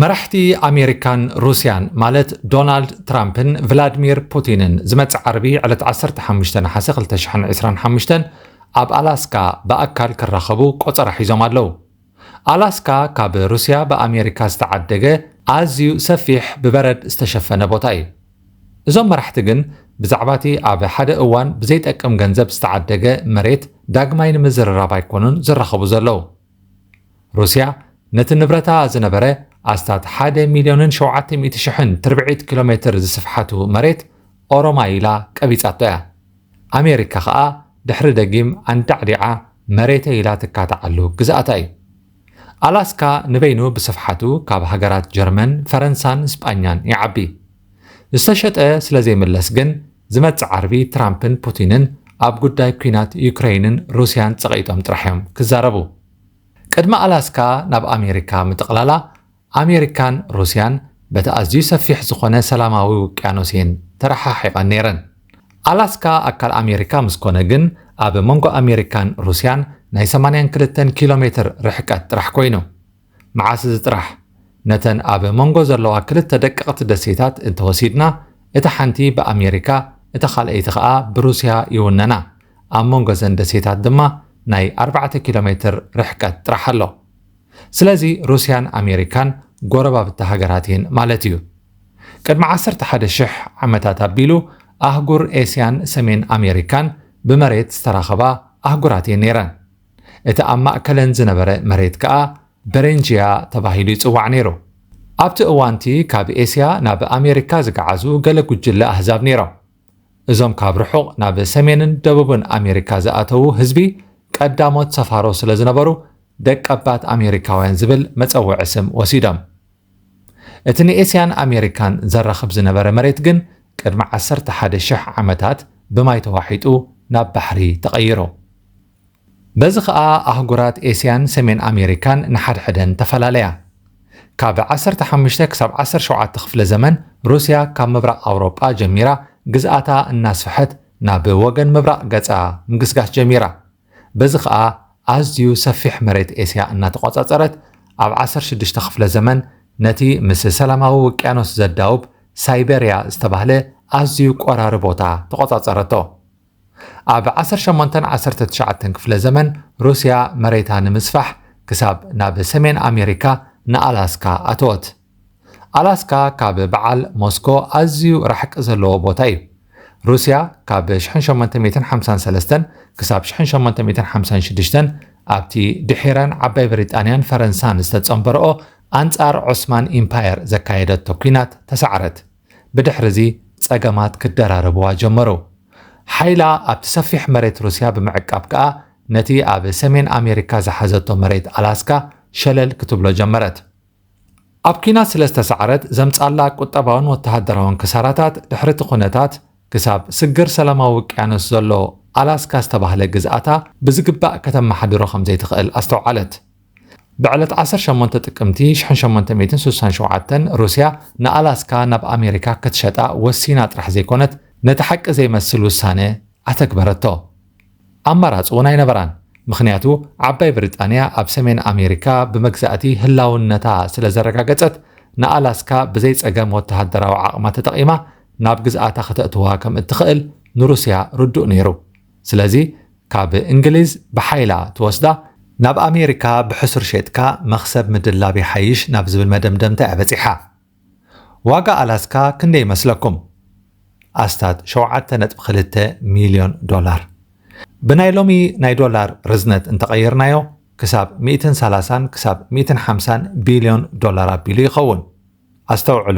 መራሕቲ ኣሜሪካን ሩስያን ማለት ዶናልድ ትራምፕን ቭላድሚር ፑቲንን ዝመጽእ ዓርቢ ዕለት ዓሰርተ ሓሙሽተ ነሓሰ ክልተ ሽሕን ዕስራን ሓሙሽተን ኣብ ኣላስካ ብኣካል ክራኸቡ ቆጸራ ሒዞም ኣለዉ። ኣላስካ ካብ ሩስያ ብኣሜሪካ ዝተዓደገ ኣዝዩ ሰፊሕ ብበረድ ዝተሸፈነ ቦታ እዩ። እዞም መራሕቲ ግን ብዛዕባ እቲ ኣብ ሓደ እዋን ብዘይጠቅም ገንዘብ ዝተዓደገ መሬት ዳግማይ ንምዝርራብ ኣይኮኑን ዝራኸቡ ዘለዉ። ሩስያ ነቲ ንብረታ ዝነበረ ኣስታት ሓደ ሚልዮንን ሸውዓተ ሚእቲ ሽሕን ትርብዒት ኪሎ ሜትር ዝስፍሓቱ መሬት ኦሮማይ ኢላ ቀቢጻቶ እያ። ኣሜሪካ ከኣ ድሕሪ ደጊም ኣንዳዕዲዓ መሬተይ ኢላ ትካትዓሉ ግዝኣታ እዩ። ኣላስካ ንበይኑ ብስፍሓቱ ካብ ሃገራት ጀርመን፣ ፈረንሳን ስጳኛን ይዓቢ። ዝተሸጠ ስለ ዘይምለስ ግን ዝመጽእ ዓርቢ ትራምፕን ፑቲንን ኣብ ጉዳይ ኲናት ዩክረይንን ሩስያን ጸቒጦም ጥራሕ እዮም ክዛረቡ። ቅድሚ ኣላስካ ናብ ኣሜሪካ ምጥቕላላ ኣሜሪካን ሩስያን በቲ ኣዝዩ ሰፊሕ ዝኾነ ሰላማዊ ውቅያኖስ እየን ተረሓሒቐን ነይረን። ኣላስካ ኣካል ኣሜሪካ ምስ ኮነ ግን ኣብ መንጎ ኣሜሪካን ሩስያን ናይ ሰማንያን ክልተን ኪሎ ሜትር ርሕቀት ጥራሕ ኮይኑ። መዓስ እዚ ጥራሕ? ነተን ኣብ መንጎ ዘለዋ ክልተ ደቀቕቲ ደሴታት እንተወሲድና፣ እታ ሓንቲ ብኣሜሪካ፣ እታ ካልኣይቲ ኸኣ ብሩስያ ይውነና። ኣብ መንጎ እዘን ደሴታት ድማ ናይ ኣርባዕተ ኪሎ ሜትር ርሕቀት ጥራሕ ኣሎ። ስለዚ ሩስያን ኣሜሪካን ጎረባብቲ ሃገራት እየን ማለት እዩ። ቅድሚ ዓሰርተ ሓደ ሽሕ ዓመታት ኣቢሉ ኣህጉር ኤስያን ሰሜን ኣሜሪካን ብመሬት ዝተራኸባ ኣህጉራት እየን ነይረን። እቲ ኣብ ማእከለን ዝነበረ መሬት ከኣ በሬንጅያ ተባሂሉ ይጽዋዕ ነይሩ። ኣብቲ እዋንቲ ካብ ኤስያ ናብ ኣሜሪካ ዝገዓዙ ገለ ጉጅለ ኣህዛብ ነይሮም። እዞም ካብ ርሑቕ ናብ ሰሜንን ደቡብን ኣሜሪካ ዝኣተዉ ህዝቢ ቀዳሞት ሰፋሮ ስለ ዝነበሩ ደቀባት ኣሜሪካውያን ዝብል መጸውዒ ስም ወሲዶም። እቲ ንኤስያን ኣሜሪካን ዘራኽብ ዝነበረ መሬት ግን ቅድሚ ዓሰርተ ሓደ ሽሕ ዓመታት ብማይ ተዋሒጡ ናብ ባሕሪ ተቐይሩ። በዚ ኸኣ ኣህጉራት ኤስያን ሰሜን ኣሜሪካን ንሓድሕደን ተፈላለያ። ካብ ዓሰርተ ሓሙሽተ ክሳብ ዓሰርተ ሸውዓተ ክፍለ ዘመን ሩስያ ካብ ምብራቕ ኣውሮጳ ጀሚራ ግዝኣታ እናስፍሐት ናብ ወገን ምብራቕ ገጻ ምግስጋስ ጀሚራ። በዚ ኸኣ ኣዝዩ ሰፊሕ መሬት ኤስያ እናተቖጻጸረት ኣብ ዓሰርተ ሽዱሽተ ክፍለ ዘመን ነቲ ምስ ሰላማዊ ውቅያኖስ ዘዳውብ ሳይቤርያ ዝተባህለ ኣዝዩ ቆራሪ ቦታ ተቖጻጸረቶ። ኣብ ዓሰርተ ሸሞንተን ዓሰርተ ትሽዓተን ክፍለ ዘመን ሩስያ መሬታ ንምስፋሕ ክሳብ ናብ ሰሜን ኣሜሪካ ንኣላስካ ኣተወት። ኣላስካ ካብ በዓል ሞስኮ ኣዝዩ ራሕቂ ዘለዎ ቦታ እዩ። ሩስያ ካብ ሽሕን ሸሞንተ ሚእትን ሓምሳን ሰለስተን ክሳብ ሽሕን ሸሞንተ ሚእትን ሓምሳን ሽዱሽተን ኣብቲ ድሒረን ዓባይ ብሪጣንያን ፈረንሳን ዝተጸንበረኦ ኣንጻር ዖስማን ኢምፓየር ዘካየደቶ ኲናት ተሳዕረት። ብድሕሪ እዚ ጸገማት ክደራረብዋ ጀመሩ። ሓይላ ኣብቲ ሰፊሕ መሬት ሩስያ ብምዕቃብ ከኣ ነቲ ኣብ ሰሜን ኣሜሪካ ዝሓዘቶ መሬት ኣላስካ ሸለል ክትብሎ ጀመረት። ኣብ ኲናት ስለ ዝተሳዕረት ዘምጻላ ቁጠባውን ወተሃደራውን ክሳራታት ድሕሪ እቲ ኩነታት ክሳብ ስግር ሰላማዊ ውቅያኖስ ዘሎ ኣላስካ ዝተባህለ ግዝኣታ ብዝግባእ ከተመሓድሮ ከም ዘይትኽእል ኣስተውዓለት። ብዕለት ዓሰርተ ሸሞንተ ጥቅምቲ ሽሕን ሸሞንተ ሚእትን ስሳን ሸውዓተን ሩስያ ንኣላስካ ናብ ኣሜሪካ ክትሸጣ ወሲና ጥራሕ ዘይኮነት ነቲ ሓቂ ዘይመስል ውሳነ ኣተግበረቶ። ኣማራጺ እውን ኣይነበራን። ምኽንያቱ ዓባይ ብሪጣንያ ኣብ ሰሜን ኣሜሪካ ብመግዛእቲ ህላውነታ ስለ ዘረጋገጸት ንኣላስካ ብዘይ ጸገም ወተሃደራዊ ዓቕማ ተጠቒማ ናብ ግዝኣታ ከተእትዋ ከም እትኽእል ንሩስያ ርዱእ ነይሩ። ስለዚ ካብ እንግሊዝ ብሓይላ ትወስዳ ናብ ኣሜሪካ ብሕሱር ሸጥካ መኽሰብ ምድላብ ይሓይሽ ናብ ዝብል መደምደምታ እያ በጺሓ። ዋጋ ኣላስካ ክንደይ ይመስለኩም? ኣስታት ሸውዓተ ነጥቢ ክልተ ሚልዮን ዶላር። ብናይ ሎሚ ናይ ዶላር ርዝነት እንተቐይርናዮ ክሳብ ሚእትን ሰላሳን ክሳብ ሚእትን ሓምሳን ቢልዮን ዶላር ኣቢሉ ይኸውን። ኣስተውዕሉ፣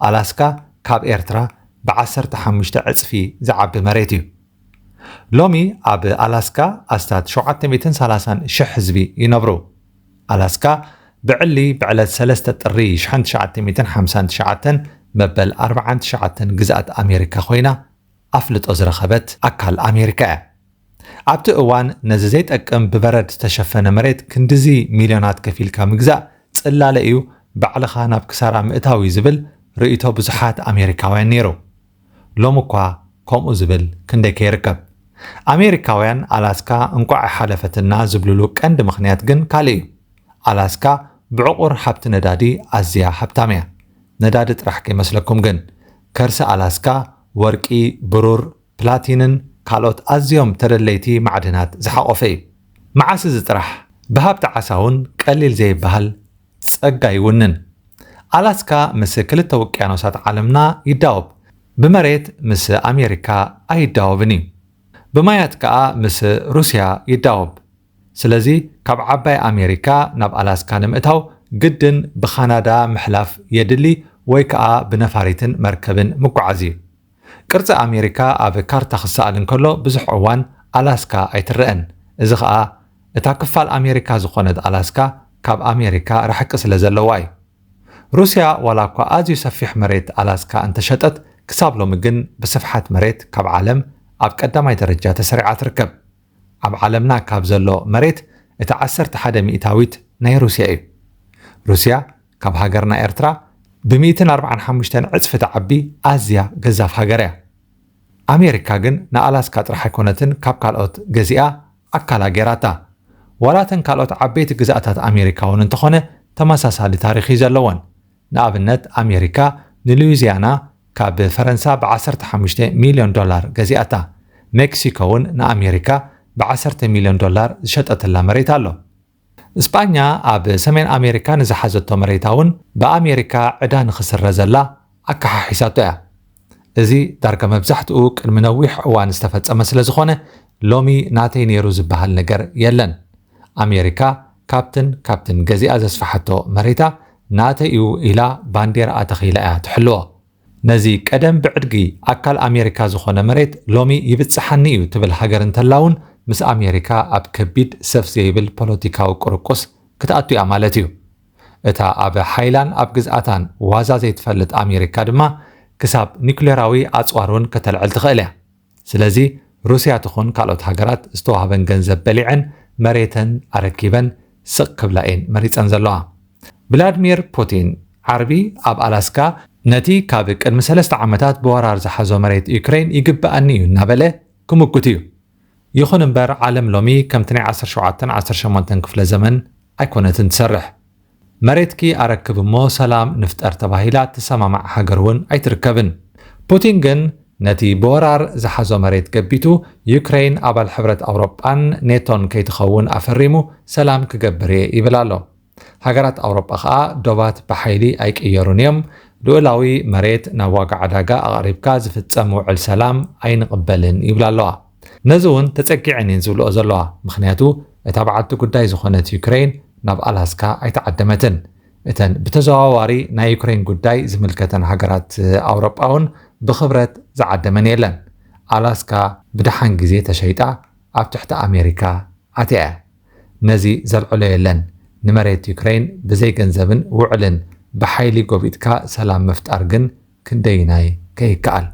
ኣላስካ ካብ ኤርትራ ብዓሰርተ ሓሙሽተ ዕጽፊ ዝዓቢ መሬት እዩ። ሎሚ ኣብ ኣላስካ ኣስታት ሸውዓተ ሚእትን ሰላሳን ሽሕ ህዝቢ ይነብሩ። ኣላስካ ብዕሊ ብዕለት ሰለስተ ጥሪ ሽሕን ትሽዓተ ሚእትን ሓምሳን ትሽዓተን መበል ኣርባዓን ትሽዓተን ግዝኣት ኣሜሪካ ኮይና ኣፍልጦ ዝረኸበት ኣካል ኣሜሪካ እያ። ኣብቲ እዋን ነዚ ዘይጠቅም ብበረድ ዝተሸፈነ መሬት ክንድዚ ሚልዮናት ከፊልካ ምግዛእ ጽላለ እዩ፣ ባዕልኻ ናብ ክሳራ ምእታው እዩ ዝብል ርእይቶ ብዙሓት ኣሜሪካውያን ነይሩ። ሎሚ እኳ ከምኡ ዝብል ክንደይ ከይርከብ። ኣሜሪካውያን ኣላስካ እንቋዕ ሓለፈትና ዝብልሉ ቀንዲ ምኽንያት ግን ካልእ እዩ። ኣላስካ ብዕቑር ሃብቲ ነዳዲ ኣዝያ ሃብታም እያ። ነዳዲ ጥራሕ ከይመስለኩም ግን፣ ከርሲ ኣላስካ ወርቂ፣ ብሩር፣ ፕላቲንን ካልኦት ኣዝዮም ተደለይቲ ማዕድናት ዝሓቖፈ እዩ። መዓስ እዚ ጥራሕ፣ ብሃብቲ ዓሳ እውን ቀሊል ዘይበሃል ጸጋ ይውንን። ኣላስካ ምስ ክልተ ውቅያኖሳት ዓለምና ይዳወብ። ብመሬት ምስ ኣሜሪካ ኣይዳወብን እዩ። ብማያት ከኣ ምስ ሩስያ ይዳወብ። ስለዚ ካብ ዓባይ ኣሜሪካ ናብ ኣላስካ ንምእታው ግድን ብካናዳ ምሕላፍ የድሊ ወይ ከኣ ብነፋሪትን መርከብን ምጉዓዝ እዩ። ቅርጺ ኣሜሪካ ኣብ ካርታ ክሰኣል እንከሎ ብዙሕ እዋን ኣላስካ ኣይትረአን። እዚ ከኣ እታ ክፋል ኣሜሪካ ዝኾነት ኣላስካ ካብ ኣሜሪካ ርሕቂ ስለ ዘለዋ እዩ። ሩስያ ዋላ እኳ ኣዝዩ ሰፊሕ መሬት ኣላስካ እንተሸጠት፣ ክሳብ ሎሚ ግን ብስፍሓት መሬት ካብ ዓለም ኣብ ቀዳማይ ደረጃ ተሰሪዓ ትርከብ። ኣብ ዓለምና ካብ ዘሎ መሬት እቲ ዓሰርተ ሓደ ሚእታዊት ናይ ሩስያ እዩ። ሩስያ ካብ ሃገርና ኤርትራ ብ ሚእትን ኣርባዓን ሓሙሽተን ዕጽፊ ትዓቢ ኣዝያ ገዛፍ ሃገር እያ። ኣሜሪካ ግን ንኣላስካ ጥራሕ ኣይኮነትን ካብ ካልኦት ገዚኣ ኣካላ ጌራታ። ዋላ እተን ካልኦት ዓበይቲ ግዝኣታት ኣሜሪካ እውን እንተኾነ ተመሳሳሊ ታሪኽ እዩ ዘለወን። ንኣብነት ኣሜሪካ ንሉዊዚያና ካብ ፈረንሳ ብ ዓሰርተ ሓሙሽተ ሚልዮን ዶላር ገዚኣታ። ሜክሲኮ እውን ንኣሜሪካ ብ ዓሰርተ ሚልዮን ዶላር ዝሸጠትላ መሬት ኣሎ። እስጳኛ ኣብ ሰሜን ኣሜሪካ ንዝሓዘቶ መሬታ እውን ብኣሜሪካ ዕዳ ንኽስረዘላ ኣከሓሒሳቶ እያ። እዚ ዳርጋ መብዛሕትኡ ቅድሚ ነዊሕ እዋን ዝተፈጸመ ስለ ዝኾነ ሎሚ ናተይ ነይሩ ዝበሃል ነገር የለን። ኣሜሪካ ካብትን ካብትን ገዚኣ ዘስፍሓቶ መሬታ ናተይ እዩ ኢላ ባንዴራኣ ተኺላ እያ ትሕልዎ። ነዚ ቀደም ብዕድጊ ኣካል ኣሜሪካ ዝኾነ መሬት ሎሚ ይብጽሓኒ እዩ ትብል ሃገር እንተላ እውን ምስ ኣሜሪካ ኣብ ከቢድ ሰፍ ዘይብል ፖለቲካዊ ቁርቁስ ክትኣቱ እያ ማለት እዩ። እታ ኣብ ሓይላን ኣብ ግዝኣታን ዋዛ ዘይትፈልጥ ኣሜሪካ ድማ ክሳብ ኒኩሌራዊ ኣጽዋር እውን ከተልዕል ትኽእል እያ። ስለዚ ሩስያ ትኹን ካልኦት ሃገራት ዝተዋህበን ገንዘብ በሊዐን መሬተን ኣረኪበን ስቕ ክብላ እየን መሪጸን ዘለዋ። ቭላድሚር ፑቲን ዓርቢ ኣብ ኣላስካ ነቲ ካብ ቅድሚ ሰለስተ ዓመታት ብወራር ዝሓዞ መሬት ዩክሬን ይግብኣኒ እዩ እናበለ ክምጉት እዩ። ይኹን እምበር ዓለም ሎሚ ከምቲ ናይ ዓሰርተ ሸውዓተን ዓሰርተ ሸሞንተን ክፍለ ዘመን ኣይኮነትን ትሰርሕ። መሬትኪ ኣረክብ እሞ ሰላም ንፍጠር ተባሂላ ትሰማማዕ ሃገር እውን ኣይትርከብን። ፑቲን ግን ነቲ ብወራር ዝሓዞ መሬት ገቢቱ ዩክሬን ኣባል ሕብረት ኣውሮጳን ኔቶን ከይትኸውን ኣፈሪሙ ሰላም ክገብር እየ ይብል ኣሎ። ሃገራት ኣውሮጳ ከኣ ዶባት ብሓይሊ ኣይቅየሩን እዮም፣ ልኡላዊ መሬት ናብ ዋጋ ዕዳጋ ኣቕሪብካ ዝፍጸም ውዕል ሰላም ኣይንቕበልን ይብላ ኣለዋ። ነዚ እውን ተጸጊዐን እየን ዝብልኦ ዘለዋ፣ ምኽንያቱ እታ በዓልቲ ጉዳይ ዝኾነት ዩክሬን ናብ ኣላስካ ኣይተዓደመትን። እተን ብተዘዋዋሪ ናይ ዩክሬን ጉዳይ ዝምልከተን ሃገራት ኣውሮጳ እውን ብኽብረት ዝዓደመን የለን። ኣላስካ ብደሓን ግዜ ተሸይጣ ኣብ ትሕቲ ኣሜሪካ ኣትያ እያ። ነዚ ዘልዕሎ የለን። ንመሬት ዩክሬን ብዘይ ገንዘብን ውዕልን ብሓይሊ ጎቢጥካ ሰላም ምፍጣር ግን ክንደይናይ ከይከኣል።